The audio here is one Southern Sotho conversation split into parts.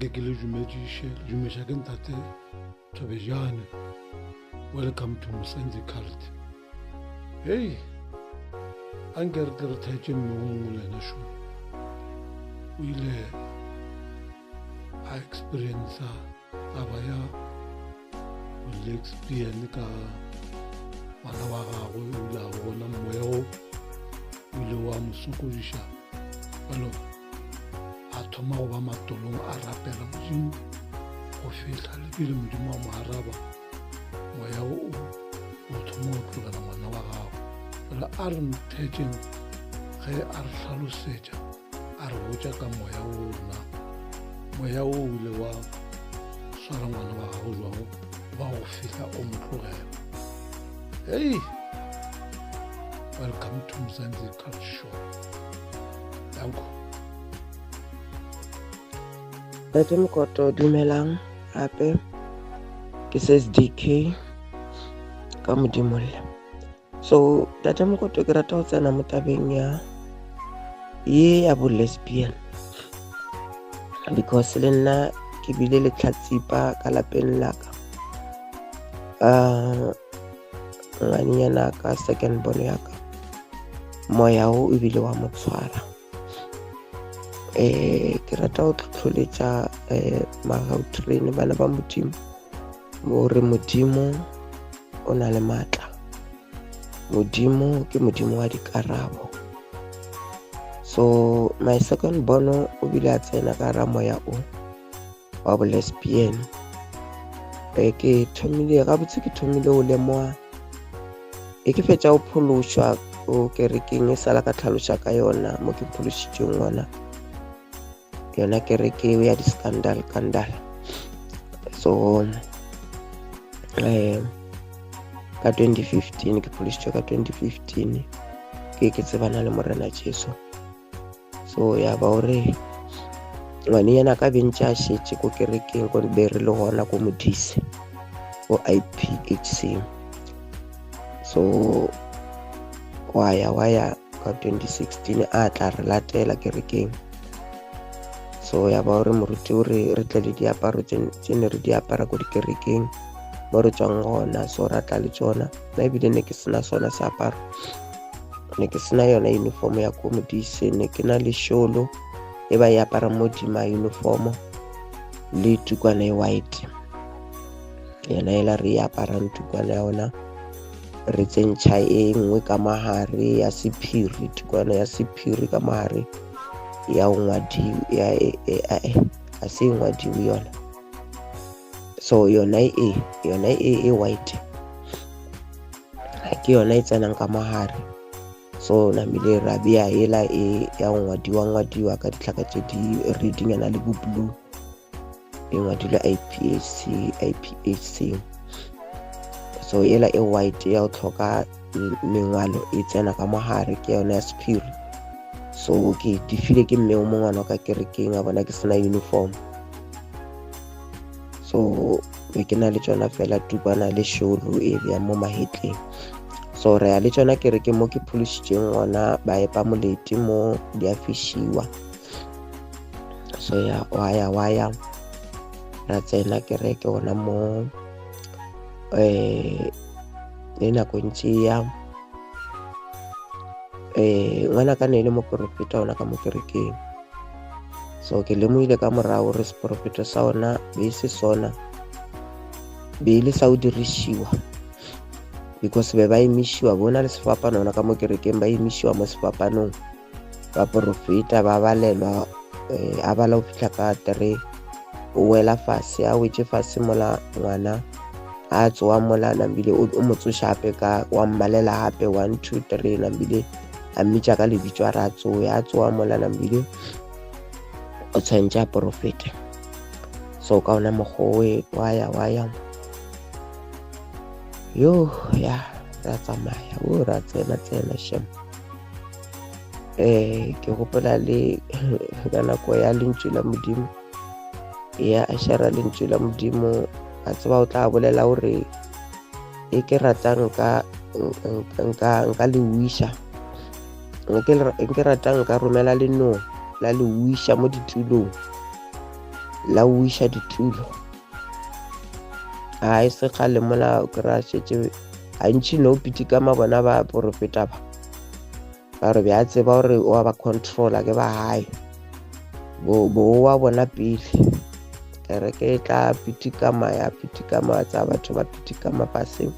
Anke ke le dumediše, le dumeša ke ntate Thobejane. Welcome to Musenzi Cult. Hey, anke re tle re thaetše mme o mongwe le ena šo. O ile a experiencer taba ya lesbian ka ngwana wa gagwe o ile a bona moya o o ile wa mo sokodiša jalo a thoma go ba matolong a rapela modimo go fihla le pele modimo wa mo araba moya o o thoma go tlogela ngwana wa gagwe jalo a re mthetseng ge a re hlalosetša a re botša ka moya o na moya o ile wa swara ngwana wa gago jwago ba go fihla o mo tlogela. Hey, welcome to Mzansi Culture Show. Danko. Ntate Mokoto, dumelang gape ke SDK ka modimolle. So Tate Mokoto, ke rata go tsena mo tabeng ya ye ya bo lesbian because le nna ke bile le tlhatsipa ka lapeng la ka. Ngwanenyana ka second born ya ka, moya o ebile wa mo tshwara. Ke rata go tlhotlholetša Magautrain bana ba Modimo gore Modimo o na le maatla. Modimo ke Modimo wa dikarabo. So my second born o bile a tsena ka ra moya o wa bo lesbian. Ke thomile gabotse, ke thomile go lemoga e ke fetša go phološwa ko kerekeng e sala ka tlhaloša ka yona mo ke phološitšeng ngwana yona kereke eo ya di-scandal scandal. So ka 2015 ke phološitšwe, ka 2015 ke tsebana le Morena Jesu. So ya ba gore ngwanenyana ka bentše a šetše ko kerekeng ko be re le gona ko Modise ko IPHC. So wa ya ka 2016 a tla re latela kerekeng. So ya ba gore moruti o re re tle le diaparo tse ne re di apara ko dikerekeng mo re tswang gona. So ra tla le tsona. Nna ebile ne ke sena sona seaparo, ne ke sena yona uniform ya ko Modise, ne ke na le sholo e ba e aparang modima uniform le tukwana e white yona ela re e aparang tukwana ya yona, re tsentšha e nngwe ka mahare ya sephiri, tukwana ya sephiri ka mahare ya ngwadiwa ya a se ngwadiwe yona. So yona e white ke yona e tsenang ka mahare. So namile ra bea ela e ya ngwadiwa ngwadiwa ka ditlhaka tse di redinyana le bo blue e ngwadilwe IPHC IPHC. So ela e white ya go tlhoka mengwalo e tsena ka mogare ke yona ya sephiri. So ke difile ke mme o mongwana ka kerekeng a bona ke sena uniform, so be ke na le tsona fela tukwana le sholo e bea mo mahetleng. So re ya le tsona kerekeng mo ke phološitšeng gona, ba epa moleti mo di a fišiwa. So ya wa ya wa ya ra tsena kereke gona mo. Le nako ntse ya ngwana ka ne e le moporofeta ona ka mo kerekeng. So ke lemohile ka morago gore seporofeta sa ona be se sona, be le sa o dirišiwa because be ba emišiwa bona le sefapano ona ka mo kerekeng, ba emišiwa mo sefapanong ba porofeta ba balelwa. A bala go fihla ka 3, o wela fase, a wetše fase mola ngwana a tsoa mola nambile o mo tsoša gape ka wa mmalela gape 1 2 3, nambile a mmitša ka lebitso a re a tsoe, a tsoa mola nambile o tshwanetse a porofete. So ka ona mokgwa wa ya wa ya yo ya ra tsamaya o ra tsena tsena shem. Ke gopola le ka nako ya lentšu la Modimo ya ashara lentšu la Modimo a tseba o tla bolela gore e ke rata nka nka nka le wiša nke rata nka romela lenong la le wiša mo ditulong. La wiša ditulo a e se kgale mola o kry-a šetše gantši no pitikama bona ba porofeta ba ka gore bja tseba gore wa ba controla ke ba gae bo wa bona pele kereke e tla pitikama ya pitikama tsa batho ba pitikama fase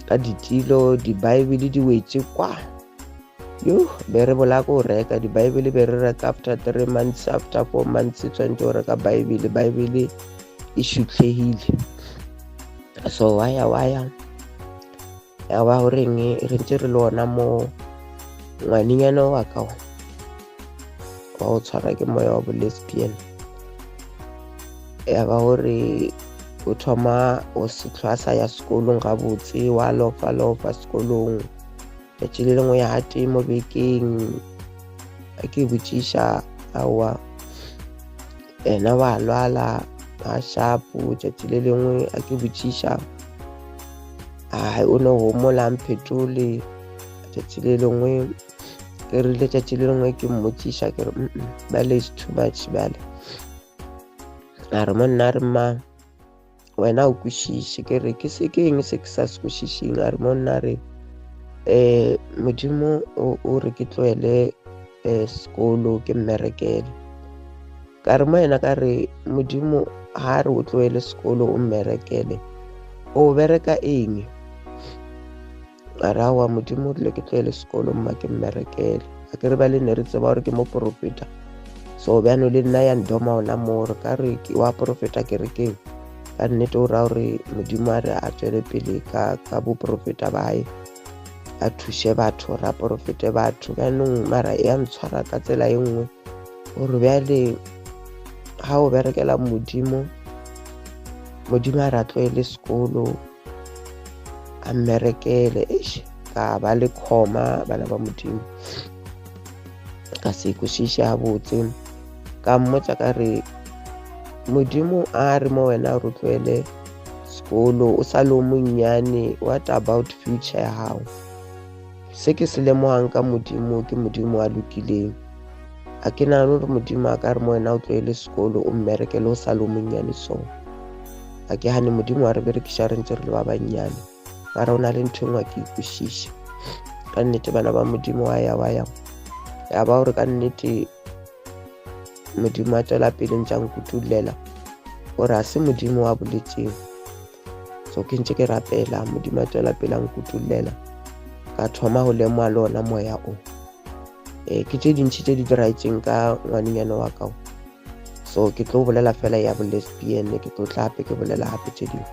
ka ditilo dibaebele di wetse kwa yo be re bola ko reka dibaebele be re reka after 3 months, after 4 months tshwanetse go reka baebele. Baebele e šutlhegile. So waya waya ya ba goreng re ntse re le ona mo ngwanenyana wa ka wa go tshwara ke moya wa bo-lesbian. Ya ba gore o thoma o se tlhwa sa ya sekolong gabotse, wa lofa lofa sekolong tšatši le lengwe ya tee mo bekeng. A ke botšiša, aowa, ena wa lwala ga shapo. Tšatši le lengwe a ke botšiša, ai, o no homola mphetole. Tšatši le lengwe ke rile, tšatši le lengwe ke mmotšiša ke re, bale is too much bale." A re monna, a re, "Mma, wena o kwešiše." Ke re, "Ke se ke eng se ke sa se kwešišeng?" A re monna, a re, "Modimo o re ke tlohele sekolo ke mmerekele." Ka re mo yena, ka re, "Modimo ha re o tlohele sekolo o mmerekele, o bereka eng?" A re, "Aowa, Modimo o rile ke tlohele sekolo, mma, ke mmerekele." A ke re ba le ne re tseba gore ke mo porofeta. So bjano le nna ya ndoma ona mo re ka re wa porofeta kerekeng ka nnete, o ra gore Modimo a re a tswele pele ka boporofeta bae, a thuše batho, ra porofete batho. Bjanong mara ya ntshwara ka tsela e nngwe gore bjale ga o berekela Modimo, Modimo a re a tlohele sekolo a mmerekele. Eish, ka ba le khoma, bana ba Modimo, ka se kwešiše gabotse. Ka mmotsa ka re, "Modimo a re mo wena re tlohele sekolo o sa le o monnyane, what about future ya gago?" Se ke se lemogang ka Modimo, ke Modimo a lokileng. A ke nagane gore Modimo a ka re mo wena o tlohele sekolo o mmerekele o sa le o monnyane. So a ke gane Modimo wa re berekiša re ntse re le ba bannyane, mara o na le ntho engwe a ke ikwešiše ka nnete, bana ba Modimo. Wa ya wa ya ya ba gore ka nnete Modimo a tswela pele ntse a nkutullela gore a se Modimo wa boletseng. So ke ntse ke rapela, Modimo a tswela pele a nkutullela, ka thoma go lemoga le ona moya o. Ke tše dintšhi tše di diraetseng ka ngwanenyana wa ka. So ke tlo bolela fela ya bo-lesbian, ke tlo tla gape ke bolela gape tše dingwe.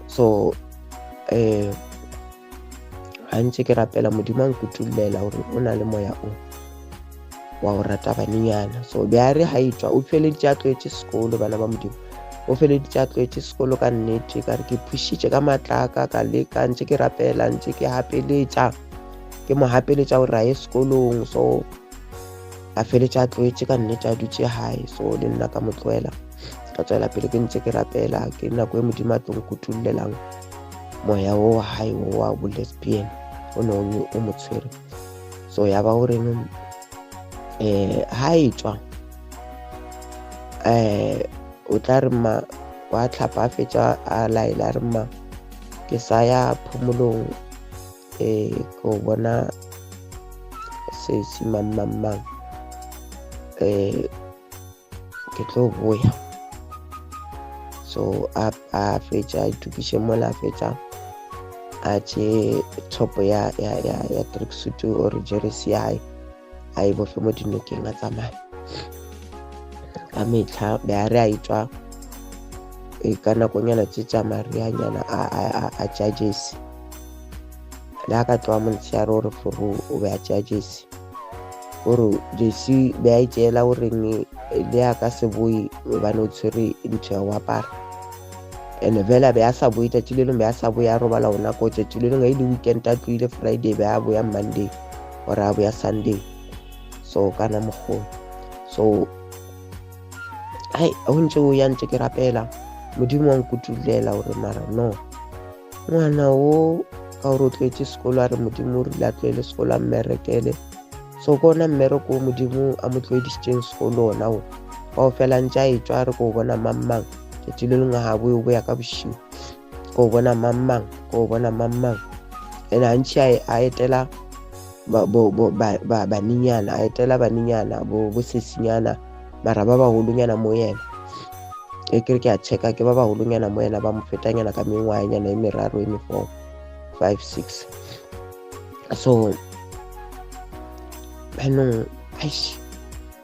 So ga ntse ke rapela, Modimo a nkutullela gore o na le moya o wa go rata banenyana. So bja re ga e tswa, o feleditše a tloetse sekolo, bana ba Modimo, o feleditše a tloetse sekolo ka nnete. Ka re ke phušitše ka matlaka, ka leka ntse ke rapela, ntse ke gapeletša, ke mo gapeletša gore a ye sekolong. So a feletša a tloetse ka nnete, a dutše gae. So le nna ka mo tloela, ka tswela pele ke ntse ke rapela. Ke nako e Modimo a tlo nkutullelang moya o wa gae o wa bo-lesbian o ne o mo tshwere. So ya ba goreng ha e tswa, o tla re, "Mma," wa tlhapa, a fetša a laela, a re, "Mma, ke sa ya phomolong, ko bona sesi mang mang mang, ke tlo boya." So a fetša a itokiše mola, a fetša a tše thopo ya tracksuit or jersey ya hae, a e bofe mo dinokeng, a tsamaya. Ka metlha be a re a etswa e ka nakonyana tše tša marianyana, a tšea jersey. Le a ka tloga montshehare gore foro, o be a tšea jersey, gore jersey be a e tšeela goreng le a ka se boe gobane o tshwere ntho ya go apara. And fela be a sa boe tšatši le lengwe, be a sa boe, a robala gona ko. Tšatši le lengwe e le weekend, a tloile Friday, be a boya Monday or a boya Sunday. So kana mokgolo. So hai, go ntse o ya ntse ke rapela, Modimo wa nkutullela gore mara no ngwana o ka gore o tloetse sekolo, a re Modimo o rile a tloele sekolo a mmerekele. So ke ona mmereko o Modimo a mo tloedisitseng sekolo ona o. Wa o fela ntse a etswa a re ko o bona mang-mang, tšatši le lengwe ga boe o boya ka bošego, ko o bona mang-mang, ko o bona mang-mang. Ene gantši a etela banenyana, a etela banenyana bo sesinyana, mara ba bagolonyana mo yena. E kere ke a checka ke ba bagolonyana mo yena, ba mo fetanyana ka mengwaganyana e meraro e me 4 5 6. So jaanong aish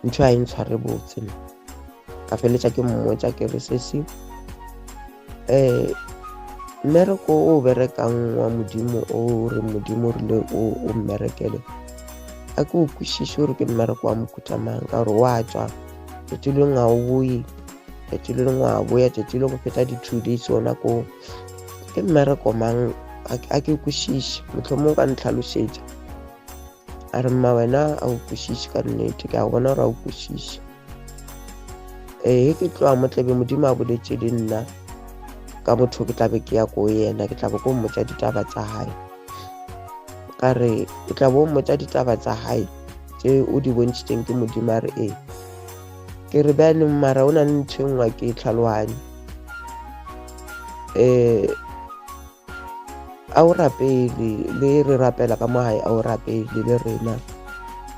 ntho a e ntshware botse, ka feletša ke mmotša ke re sesi mmereko o berekang wa Modimo o re Modimo rile o mmerekele, a ke o kwešiše gore ke mmereko wa mohuta mang, ka gore wa tšwa tšatši le lengwe ga o boe, tšatši le lengwe wa boya, tšatši le go feta di-2 days ona ko. Ke mmereko mang? A ke kwešiše, mohlomong ka ntlhalošetša. A re mma wena a o kwešiše ka nnete, ke a bona gore a o kwešiše. Ee, ke tloga mo tlebe Modimo a boletše le nna ka motho ke tlabe ke ya ko yena, ke tlabe ko mmotša ditaba tša hae. Ka re o tla bo mmotša ditaba tša hae tše o di bontšhitšeng ke Modimo. A re ee. Ke re bjanong mara o na le ntho e nngwe ke e tlhaloganye, a o rapele le re rapela ka mo gae, a o rapele le rena.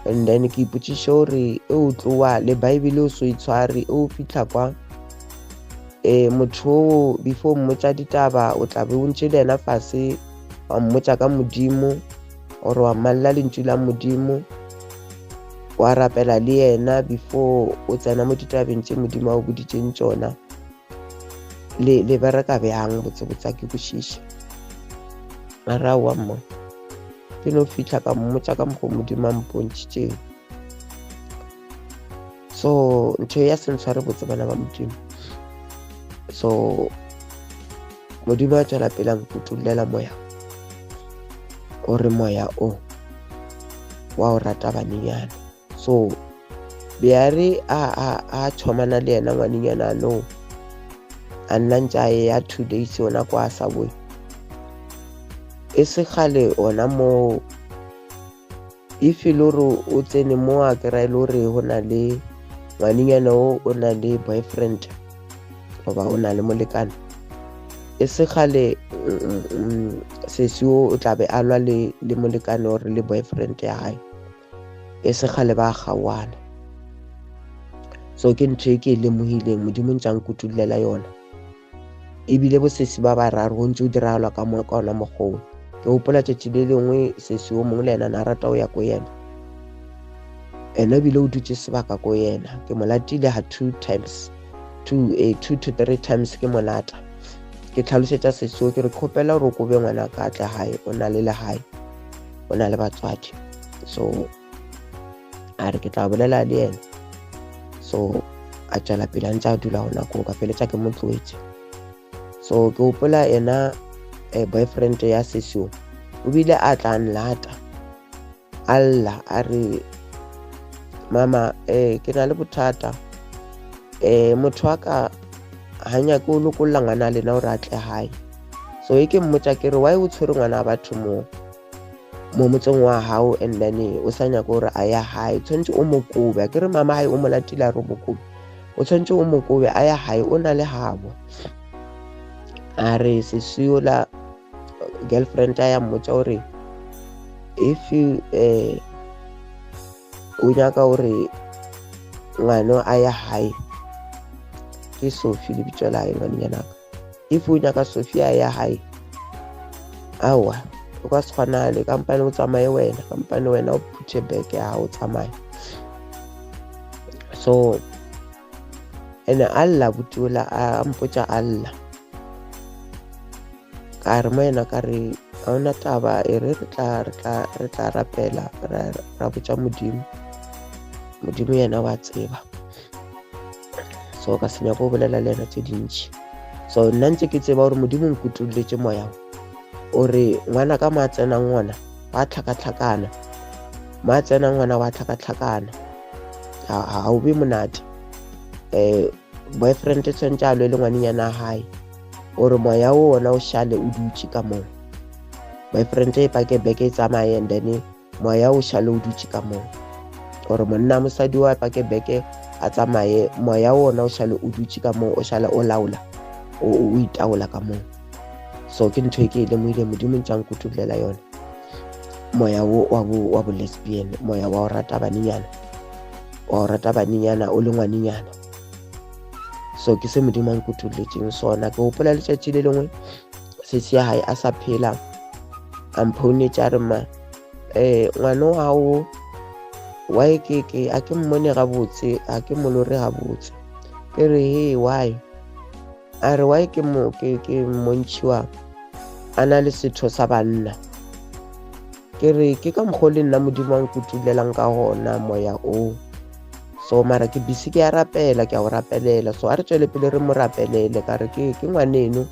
And then ke ipotšiše gore e o tloa le Bible o so e tshware, e o fitlha kwa motho o before mmotša ditaba o tla be o ntše le yena fase wa mmotša ka Modimo, or wa mmalla lentšu la Modimo, wa rapela le yena before o tsena mo ditabeng tše Modimo a o boditšeng tšona. Le bereka bjang botsebotse a ke kwešiše. Mara aowa mma, ke no fitlha ka mmotša ka mokgwa Modimo a mpontšhitšeng. So ntho ya se ntshware botse bana ba Modimo. So Modimo a tswela pele a nkutullela moya, o re moya o wa o rata banenyana. So bjare a thomana le yena ngwanenyana no, a nna ntse a ya 2 days ona kwa a sa boe. E se kgale ona mo if e le gore o tsene mo a kry-a e le gore go na le ngwanenyana o na le boyfriend goba o na le molekane, e se kgale sesi o tla be a lwa le molekane or le boyfriend ya hae, e se kgale ba kgaoana. So ke ntho e ke e lemogileng, Modimo ntse a nkutullela yona. Ebile bosesi ba bararo go ntse o diragalwa ka ka ona mokgwa. Ke gopola tšatši le lengwe sesi o mongwe le yena na rata o ya ko yena, ena ebile o dutše sebaka ko yena. Ke mo latile ha 2 times, 2 to 3 times ke mo lata. Ke tlhalosetša sesi o ke re kgopela gore o kobe ngwana ka tle hae, o na le lehae, o na le batswadi. So a re ke tla bolela le yena. So a tswela pele a ntse a dula gona koo, ka feletša ke mo tloetše. So ke gopola yena boyfriend ya sesi o bile a tla nlata a lla a re mama ke na le bothata, motho wa ka ha nyake o lokolla ngwana lena gore a tle hae. So e ke mmotša ke re why o tshwere ngwana wa batho mo motseng wa hao, and then o sa nyake gore a ya hae, tshwanetse o mo kobe. Ke re mama hae o mo latile a re o mo kobe, o tshwanetse o mo kobe a ya hae, o na le habo. A re sesi yola girlfriend a ya mmotša gore if o nyaka gore ngwana a ya hae, ke Sophie lebitso la hae ngwanenyana ka, if o nyaka Sophie a ya hae, aowa o ka se kgonagale, kampane o tsamaye wena, kampane wena o phuthe beke ya hao o tsamaye. So ene a lla botiola a mpotša a lla, ka re mo yena ka re ga ona taba, e re re tla rapela ra botša Modimo, Modimo yena wa tseba. So ka se nyake go bolela le yena tše dintši. So nna ntse ke tseba gore Modimo nkutulletše moya o re ngwana ka mo a tsenang ngwana wa tlhakatlhakana, mo a tsenang ngwana wa tlhakatlhakana, ha o be monate. Boyfriend e tshwanetse a lwe le ngwanenyana wa hae gore moya o ona o šale o dutše ka moo. Boyfriend e pake beke e tsamaye, and then moya o šale o dutše ka moo. Gore monna mosadi o a pake beke A tsamaye moya ona o šale o dutše ka moo, o šale o laola, o itaola ka moo. So ke ntho e ke e lemohile, Modimo ntse a nkutullela yona. Moya wo wa bo lesbian, moya wa o rata banenyana, wa o rata banenyana o le ngwanenyana. So ke se Modimo a nkutulletseng sona. Ke gopola letšatši le lengwe sesi ya hae a sa phela, a mphounetše a re ma ngwana wa gago why ke a ke mmone gabotse, a ke molore gabotse. Ke re he why? A re why ke mo ke mmontšhiwa a na le setho sa banna. Ke re ke ka mokgwa le nna Modimo a nkutulelang ka gona moya o. So mara ke busy ke a rapela, ke a o rapelela. So a re tswele pele re mo rapelele, ka re ke ngwaneno,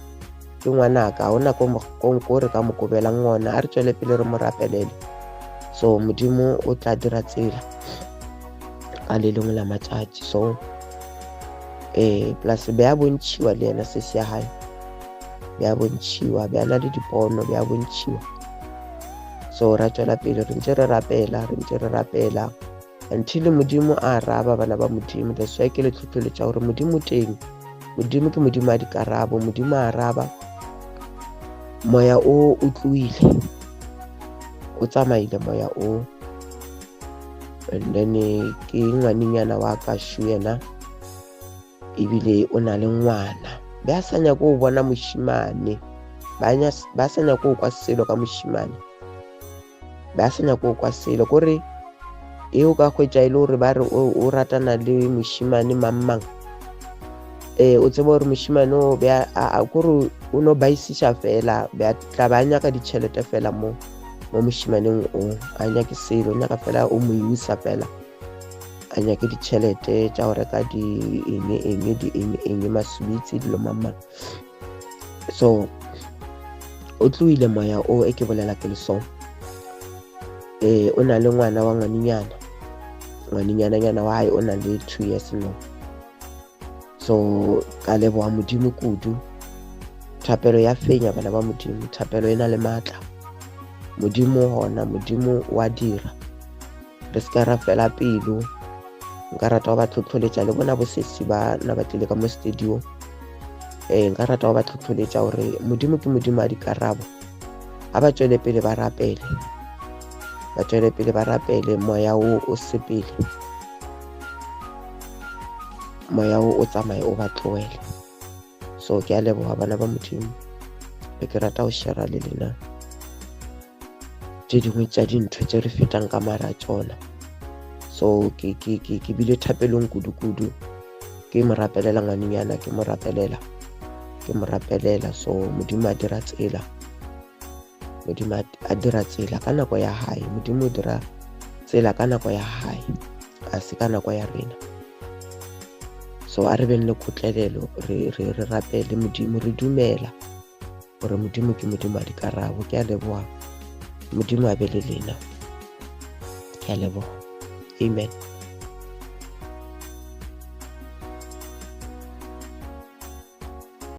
ke ngwanaka, ga ona ko re ka mo kobelang ngwana, a re tswele pele re mo rapelele. So Modimo o tla dira tsela ka le lengwe la matšatši. So plus be a bontšhiwa le yena sesi ya hae, be a bontšhiwa, be a na le dipono, be a bontšhiwa. So ra tswela pele re ntse re rapela, re ntse re rapela until Modimo a araba bana ba Modimo. That's why ke le tlhotlheletša gore Modimo teng, Modimo ke Modimo a dikarabo, Modimo a araba. Moya o o tloile, o tsamaile moya o. And then ke ngwanenyana wa ka shu yena, ebile o na le ngwana. Be a sa nyake go bona mošimane, ba sa nyake go kwa selo ka mošimane, ba sa nyake go kwa selo. Kore e o ka hwetša e le gore ba re o ratana le mošimane mang-mang, o tseba gore mošimane o be a kore o no baisiša fela, be a tla ba nyaka ditšhelete fela mo mošimaneng o, a nyake selo, o nyaka fela o mo usa fela, a nyake ditšhelete tša go reka di eng eng di eng eng, maswitsi dilo mang-mang. So o tloile moya o e ke bolela ke le so. O na le ngwana wa ngwanenyana, ngwanenyananyana wa hae o na le 2 years now. So ka leboga Modimo kudu. Thapelo ya fenya bana ba Modimo, thapelo e na le matla. Modimo gona, Modimo wa dira. Re se ka ra fela pelo. Nka rata go ba tlhotlholetša le bona bosesi ba na ba tlile ka mo studio. Nka rata go ba tlhotlholetša gore Modimo ke Modimo a dikarabo. A ba tswele pele ba rapele, ba tswele pele ba rapele, moya o o sepele, moya o o tsamaye o ba tloele. So ke a leboga bana ba Modimo, be ke rata go share le lena tše dingwe tša dintho tše re fetang ka mara tšona. So ke bile thapelong kudu-kudu, ke mo rapelela ngwanenyana, ke mo rapelela, ke mo rapelela. So Modimo a dira tsela, Modimo a dira tsela ka nako ya hae. Modimo o dira tsela ka nako ya hae, a se ka nako ya rena. So a re beng le kgotlelelo, re rapele Modimo, re dumela gore Modimo ke Modimo a dikarabo. Ke a leboga, Modimo a be le lena. Ke a leboga. Amen.